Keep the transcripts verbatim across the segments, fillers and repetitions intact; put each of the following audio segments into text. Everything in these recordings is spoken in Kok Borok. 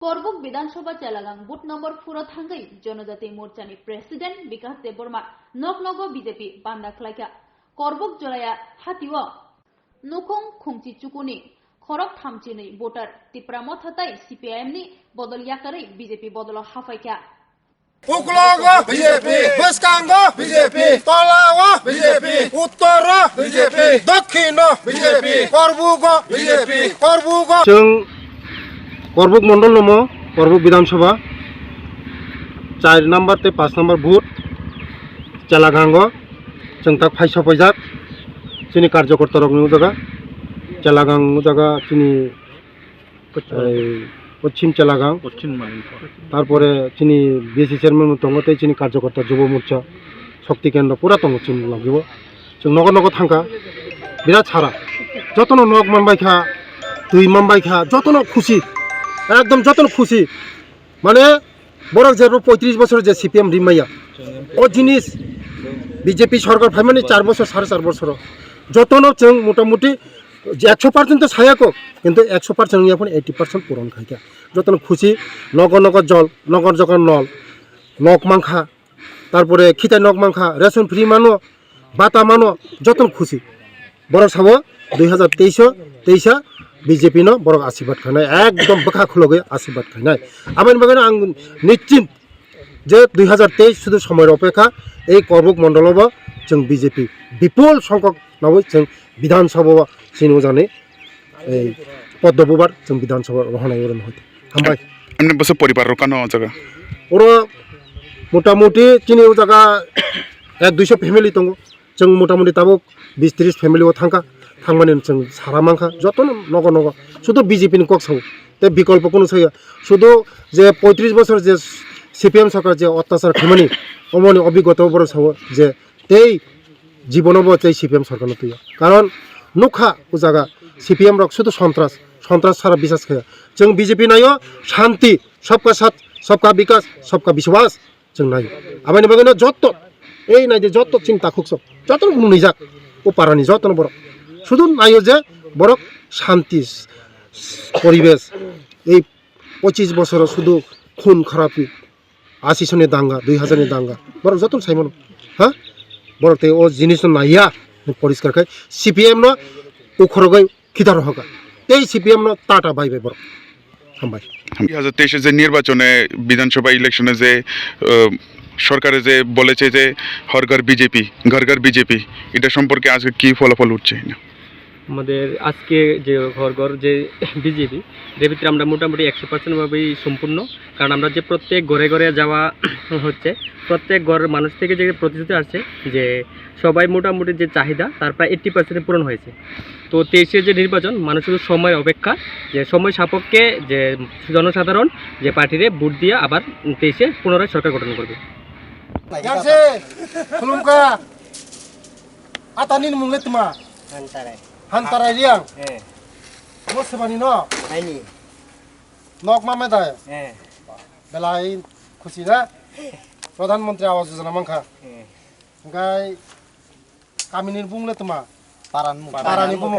Korbuk Bidhan Sabha Chelagang booth number four o thangwi Jonojati Morchani President Bikash Debbarma nok nogo B J P banda khlaikha. Korbuk Jolaya hatio nukhung khungchi chukuni khorok thamchinwi voter Tipra Motha tai C P I M ni bodol yakarwi B J P bodolo haphaikha. Uklogo B J P, bwskango B J P, tolao B J P, uttoro B J P, dokkino B J P, korbugo B J P, korbugo. Chwng Korbuk Mondol nomo, Korbuk Bidhan Sabha, char number tei panch number booth, Chelagango, chwng tak phai sopaijak, chini karjokorta rokni o jaga, Chelagang o jaga chini ei, Poschim Chelagang. Poschim Malinpur. Tarpore chini B C chairman bo tongo tei chini karjokorta Jubo Morcha, Shakti Kendra pura tongo chini logi o. Chwng nogo nogo thangkha. Birat sara. Jotono nok manbaikha, twi manbaikha, jotono khusi. Ekdom jotono khusi. Mane borok je poitris bosor je C P M rimaya. O jinis B J P sorkar phaimani char bosor, sare char bosoro. Jotono chwng motamuti je ekso percent to saya kok, kintu ekso percent wngya phano eighty percent puron khaikha. Jotono khusi, nogo nogo jol, nogo nogo nol, nok mankha, tarpore khitai nok mankha, ration free mano, bata mano, jotono khusi. Borok sabo dui hazar teis o, teisa B J P no borok asirwad khainai, ekdom bwkha khulogwi asirwad khainai. Aboni bagwi ang nischit je dui hazar teis sudu somoy rw pekha, ei Korbuk mondolo bo chwng B J P bipul songkhok nawi chwng Bidhan Sabha o chini ujani ei Poddo Bubar chwng Bidhan Sabha rohonai oro nohoi. Hambai. Emni bwswk poribar rok kano o jaga? Oro motamuti chini o jaga ek duiso family tongo. Chwng motamuti tabuk bis tris family o thangkha, thangmani chwng sara mankha, jotono nogo nogo. Sudu B J P ni kok sao, tei bikolpo kunu saya. Sudu je poitris bosor je C P M sorkar je otyachar khaimani, omoni obigota borok sao je tei jibono bo tei C P M sorkar no twiya. Karon nukha o jaga C P M rok sudu sontras, sontras sara bisas khaya. Chwng B J P naio shanti, sabka sath, sabka bikas, sabka biswas. Chwng nai. Aboni bagwino jotto, ei naidi jotto chini takhuk sok, jotto nunijak o parani jotto borok. Sudu naio je borok shanti, poribesh, ei pochis bosoro sudu khun kharapi, ashi soni danga, dui hazar ni danga, borok jotto saimano, ha? Borok tei o jinis no naiya, poriskar khai C P M no ukhorogoi khita rohoka. Tei C P M no tata bai bai borok. Hambai. দুই হাজার তেইশে যে নির্বাচনে বিধানসভা ইলেকশনে যে আহ, সরকারে যে বলেছে যে হর ঘর বিজেপি, ঘর ঘর বিজেপি, এটা সম্পর্কে আজকে কি ফলাফল উঠছে? আমাদের আজকে যে ঘর ঘর যে বিজেপি, এর ভিতরে আমরা মোটামুটি একশো পার্সেন্ট ভাবেই সম্পূর্ণ। কারণ আমরা যে প্রত্যেক ঘরে ঘরে যাওয়া হচ্ছে, প্রত্যেক ঘরের মানুষ থেকে যে প্রতিশ্রুতি আসছে যে সবাই মোটামুটি যে চাহিদা তার প্রায় এইট্টি পার্সেন্ট পূরণ হয়েছে। তো তেইশে যে নির্বাচন, মানুষ শুধু সময় অপেক্ষা, যে সময় সাপেক্ষে যে জনসাধারণ যে পার্টিরে ভোট দিয়ে আবার তেইশে পুনরায় সরকার গঠন করবে। Ganse, khulumkha, atani ni mung le tma? Hantarai. Hantarai Riang. Eh. Mo sebani no? Aini. Nok ma me dai? Eh. Belai khusi na? Pradhan Mantri Awas Yojana mankha. Eh. Hingkai kamini bung le tma? Paran mung. Parani bung.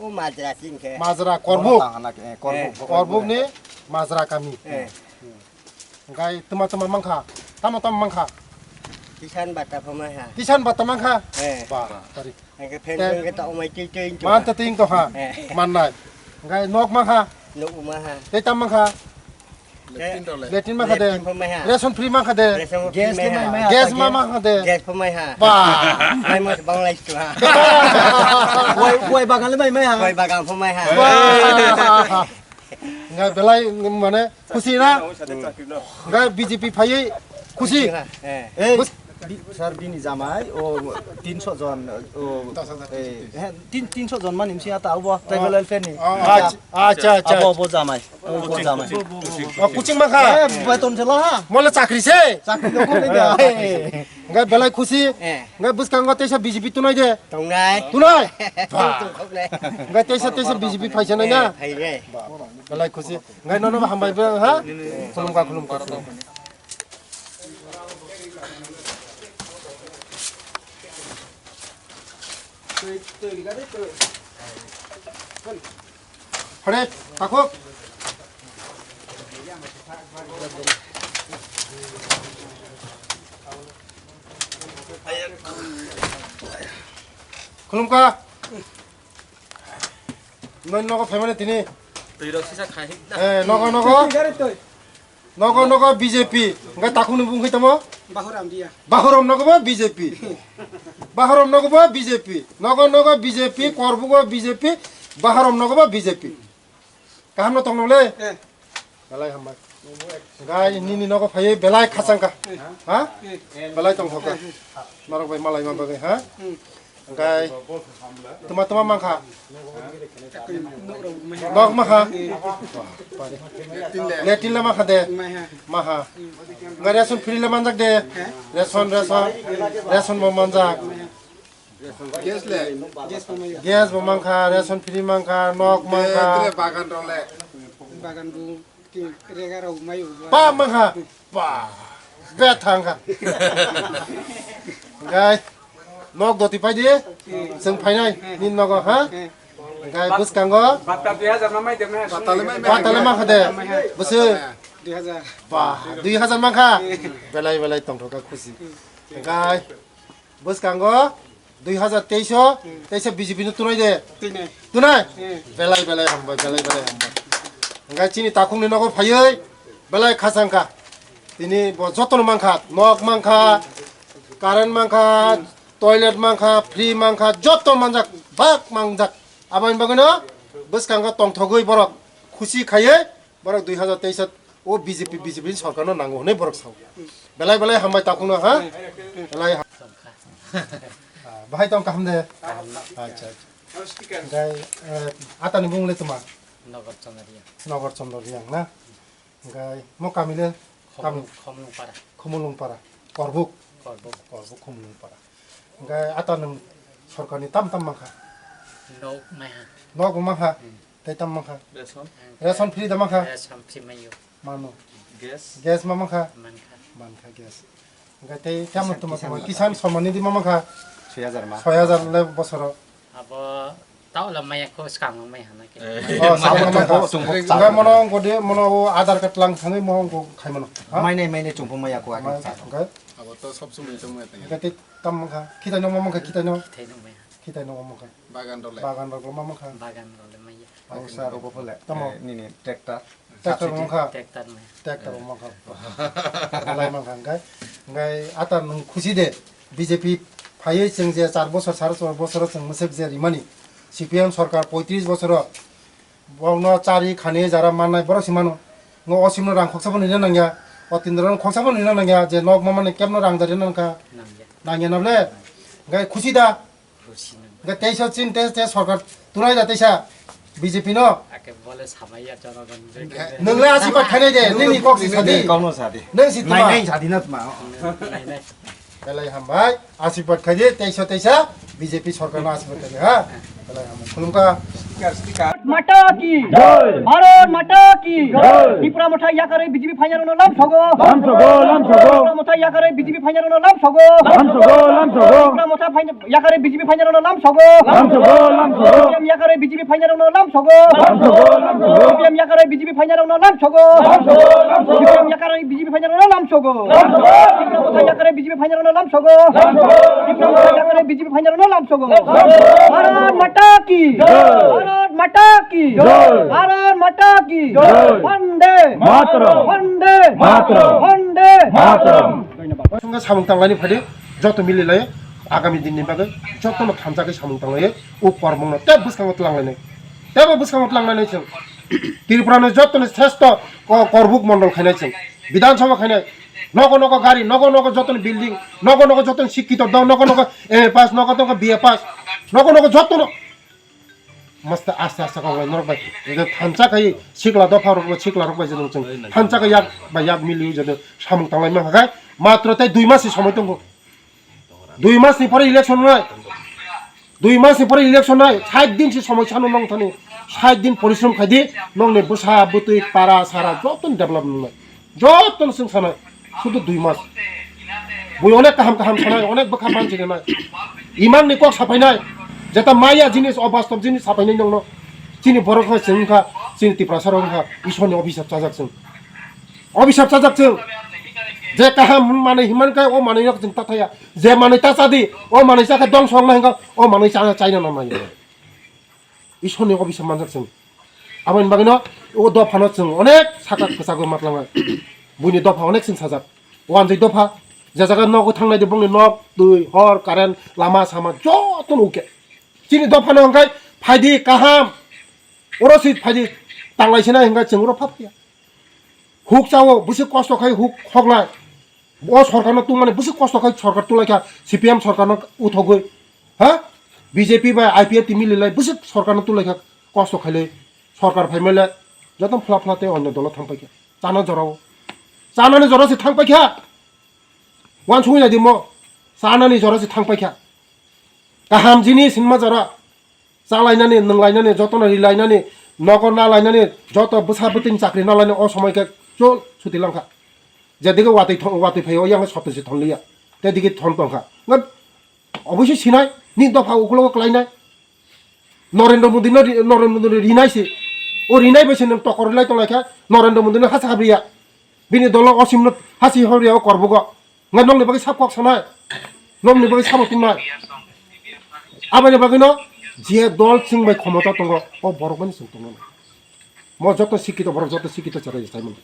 O majra chingkhe. Majra, Korbuk. Tang hana ke, eh, Korbuk. Eh. Korbuk ni majra kami. Eh. Hingkai tma tma mankha? Tamo tamo mankha? Kisan bata pho mankha. Kisan bata mankha? Eh. Ba, tari. Hingke fan hingke ta omai tei tei to. Man ta ting to ha. Eh. Mannai. Hingkai nok mankha? Nok mankha. Tei tam mankha? Latrine rok le. Latrine mankha de. Latrine pho maiha. Ration free mankha de. Ration free maiha. Gas ma mankha de. Gas pho maiha. Ba. Mai mas Bangladesh to ha. Wai, wai bagan le mai maiha. Wai bagan pho maiha. Ba. Nga belai mane khusi na. Nga B J P phaiwi khusi. Eh. Ei, bi-, sir, bini jamai, o, tinso jon, o, eh, he, tin, tinso jon mani msi ata abo, tribal welfare ni. Acha, acha, acha. Abo, abo jamai. Abo jamai. O, kuching mankha. Eh, beton sela ha. Mole chakri se. Chakri ko ko de. Ngai belai khusi. Eh. Ngai bwskango teisa B J P tunai de. Tunai. Tunai. Tunai. Ngai teisa, teisa B J P phaisa nai na. Eh, hai re. Belai khusi. Ngai nono hambai be ha. Khulumkha, khulumkha. Hore, takhuk. Khulumkha. Nai nogo phaimani tini. Twi rok sisa khai hik da. Eh, nogo, nogo. Nogo, nogo B J P. Hingke takhukni bung khai tamo? Bahuram dia. Bahuram nogo bo B J P. Bahuram nogo bo B J P. Nogo, nogo B J P, Korbugo B J P, Bahuram nogo bo B J P. Kaham no tongno le? Eh. Belai hambai. Gai nini nogo phaiwi belai khachangkha. Ha? Belai tongthokha. Norok bai malai ma bagwi, ha? Hmm. Gai tuma tuma mankha. Nok maha. Letin le maha de. Maha. Gai ration free le manjak de. Ration, ration. Ration bo manjak. Gas le. Gas bo mankha, ration free mankha, nok mankha. Tre bagan role. Bagan bu ki rega rok mai u. Pa mankha. Pa. Be thangkha. Gai. Nok doti pai di. Seng phainai. Nin nogo ha. Gai buskango. Bata dui hajar ma mai de me. Bata le mai. Bata le mankha de. Busu. Dui hajar. Ba, dui hajar mankha. Belai belai tongthokha khusi. Gai. Bwskango dui hazar teis o, teis o B J P no tunai de. Tunai. Tunai? Hmm. Belai belai hambai, belai belai hambai. Hingke chini takhukni nogo phaiwi belai khachangkha. Tini bo jotono mankha, nok mankha, current mankha, toilet mankha, free mankha, joto manjak, bak manjak. Aboni bagwino bwskango tongthogwi borok khusi khaiwi borok dui hazar teis o B J P, B J P ni sorkar no nango hwnwi borok sao. Belai belai hambai takhukno ha. Belai ha-, ah, bahai tong kaham de. Acha, acha. Gai, eh, atani bung le tuma? Nogor Chandra Reang. Nogor Chandra Reang na. Gai mo kami le? Kami Khomlung, Khomlung para. Khumulung para. Korbuk. Korbuk. Korbuk Khumulung para. Hingke ata nwng sorkarni tam tam mankha? Nok maiha. Nok bo mankha? Hmm. Tei tam mankha? Ration. Ration free da mankha? Ration free maiyo. Mano. Gas. Gas ma mankha? Mankha. Mankha gas. Hingke tei tamo Kisan, tamo Kisan Samman Nidhi ma mankha? Soi hajar ma. Soi hajar le bosoro. Abo tao la maya ko skang maiha na ke. Eh, Oh, maya skang ko mankha. Tung ko Hingke mono ongko de, mono o Aadhaar card lang thangwi mo ongko khai mano. Ha? Mainai, mainai chungpo maya ko Ma-, akin sa. Hingke? Abo to sob somoi tongmaya tanya. Hingke tei tam mankha, khitai no ma mankha, khitai no. Khitai no maya. Khitai no ma mankha. Bagan rok le. Bagan rok ma mankha. Bagan rok le maya. Oh, sir. Obo pole. Tamo. Eh, nini tractor. Tractor Subsidy. Mankha. Tractor maya. Tractor mankha. Lai mankha, hingke. Hingke ata nwng khusi de. B J P phaiwi chwng je char bosor, sare char bosor chwng mwswk je rimani. C P M sorkar poitris bosoro. Borokno chari khani jara mannai borok se mano. Ngo o simno rang khoksa bo nina nangya. O tindra rang khoksa bo nina nangya je nok mamani kemno rang dari nangkha. Nangya. Nangya na ble. Gai khusi da. Khusi nang. Gai teisa chin tes tes sorkar tunai da teisa B J P no. Ake bole samaya jara rang je. Nang le asi pat khanai de nini kok si sadi. Kok no sadi. Nang si tuma. Nai nai sadi na tuma. Nai nai. Belai hambai, asirbat khaidi, teisa teisa, B J P sorkar no asirbat khaidi, ha? Belai hambai, khulumkha. माता की जय। भारत माता की जय। Tipra Motha yakare B J P phainarokno lam sogo. Lam sogo, lam sogo. Tipra Motha yakare B J P phainarokno lam sogo. Lam sogo, lam sogo. Tipra Motha phain-, yakare B J P phainarokno lam sogo. Lam sogo, lam sogo. Tipra yakare B J P phainarokno lam sogo. Lam sogo, lam sogo. Tipra yakare B J P phainarokno lam sogo. Lam sogo, lam sogo. Tipra yakare B J P phainarokno lam sogo. Lam sogo, lam sogo. Tipra Motha yakare B J P phainarokno lam sogo. Lam sogo, lam sogo. Tipra Motha yakare B J P phainarokno lam sogo. Lam sogo, lam sogo. Bharat माता की जय। भारत माता की जय। भारत माता की जय। वंदे मातरम। वंदे मातरम। वंदे Mataram. Wngkha samung tanglani phadi joto mililai agami dinni bagwi jotono thansa khe samung tanglai o kormongno tei bwskango twlanglainai. Tebo bwskango twlanglainai chwng. Tripura no joto ni sreshto ko-, korbuk mondol khainai chwng. Bidhan Sabha khainai. Nogo nogo gari, nogo nogo joto ni building, nogo nogo joto ni sikkito dol, nogo nogo M A pass, nogo nogo B A pass, nogo nogo joto no. Masta aste aste kok lai norok bai. Ede thansa khai sikla dopha rok, sikla rok bai jeno chwng. Thansa khai yak bai yak mili jeno samung tanglai ma khai. Matro tei dui mas ni somoi tongo. Dui mas ni pore election nai. Dui mas ni pore election nai, sait din se somoi sano nong thani, sait din porishrom khai di, nong ni bwsa, bwtwi, para, sara, joto ni develop nang nai. Joto no chwng sanai, sudu dui mas. Bui onek kaham kaham sanai, onek bwkha mansi nai. Imang ni kok sapai nai, jeta maya jinis, obastob jinis sapai nai nong no. Chini borok no chwng wngkha, chini Tiprasa rok wngkha, Isor ni obhisap chajak chwng. Obisap chajak chwng. Je kaham manwi hinmani khe o manwi no chwng ta thaya. Je manwi ta chadi, o manwi chakhe dongso wngnai hwnkha, o manwi chana chaina nangnai. Ishorni obisap manjak chwng. Aboni bagwino o dophano chwng onek saka kwchagwi matlangnai. Buini dopha onek chwng sajak. Wanjwi dopha. Je jaga nogo thangnai de bongni nok, twi, hor, current, lama, sama jotono uke. Chini dophano hwnkhe phaidi kaham. Oro si phaidi tanglai sinai hwnkhe chwng oro phapya. Huk chao, bwswk kosto khai huk hoklai. O sorkarno tungmani bwswk kosto khai sorkar tulaikha, C P M sorkarno uthogwi. Ha? B J P bai I P F T mililai bwswk sorkarno tulaikha, kosto khailai. Sorkar phaimale joto phla phla tei onyo dolo thangpaikha. Chana jorao. Chanani jora se thangpaikha. Wansugwi naidi mo. Chanani jora se thangpaikha. Kaham jinis hinma jora. Chalainani, nwnglainani, jotono rilainani, nogo nalainani, joto bwsa bwtwini chakri nalainani o somoi khe chul suti langkha. Jedike watwi tho-, watwi phaio, yang sotri se thonliya. Tei dike thon tongkha. Nga obosoi sinai, ni dopha ukulogo klainai. Narendra Modi no ri-, Narendra Modi no rinai se. O rinai bai se nwng tokor rilai tonglaikha, Narendra Modi no hasa habriya. Bini dolo osimno hasi horiya o korbugo. Nga nokni bagwi sab kok sanai. Nokni bagwi sabo tongnai. Aboni bagwino je dol chwng bai khomota tongo, o borok bai chwng tongo. Mo joto sikito borok, joto sikito chwrai sai mano.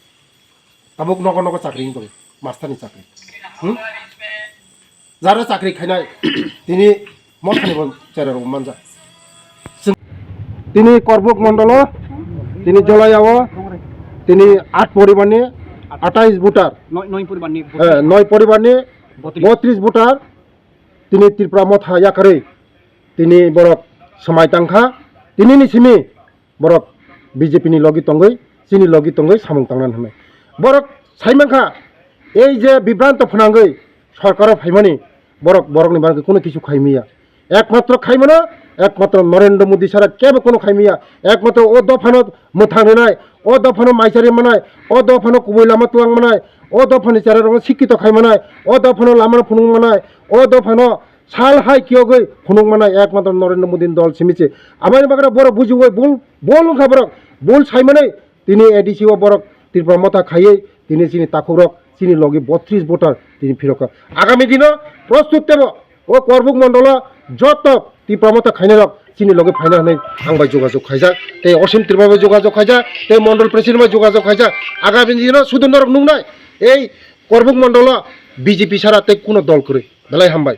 Tabuk nogo nogo chakri wng tongo, master ni chakri. Hmm? Jara chakri khainai, tini mothani bo chera rok manja. Chwng-, tini Korbuk mondolo, tini Jolai o, tini aat poribar ni atais voter, noi, noi poribar ni eh, noi poribar ni botris. Botris voter, tini Tripura motha yakarwi, tini borok swmai tangkha, tini ni simi borok B J P ni logi tongwi, chini logi tongwi samung tangnani hwnwi. Borok sai mankha, ei je bibranto phwnangwi sorkaro phaimani, borok, borokni bagwi kunu kisu khaimiya. Ekmatro khaimano, ekmatro Narendra Modi sara kebo kunu khaimiya. Ekmatro o dophano mwthang rinai, o dophano maichari manai, o dophano kubui lama twlang manai, o dophani chera rokno sikito khai manai, o dophano lamano phunuk manai, o dophano sal hai kiyogwi phunuk manai ekmatro Narendra Modi ni dol simi se. Aboni bagwi borok bujiwi bul, bul wngkha borok, bul sai manwi tini A D C o borok Tripura motha khaiwi tini chini takhukrok chini logi botris voter tini phirokha. Agami dino prostut tebo o Korbuk mondolo joto Tripura motha khainai rok chini logi phaina hwnwi ang bai jogajog khaijak, tei Osim Tripura bai jogajog khaijak, tei mondol president bai jogajog khaijak. Agami dino sudu norok nuknai ei Korbuk mondolo B J P sara tei kuno dol kwrwi. Belai hambai.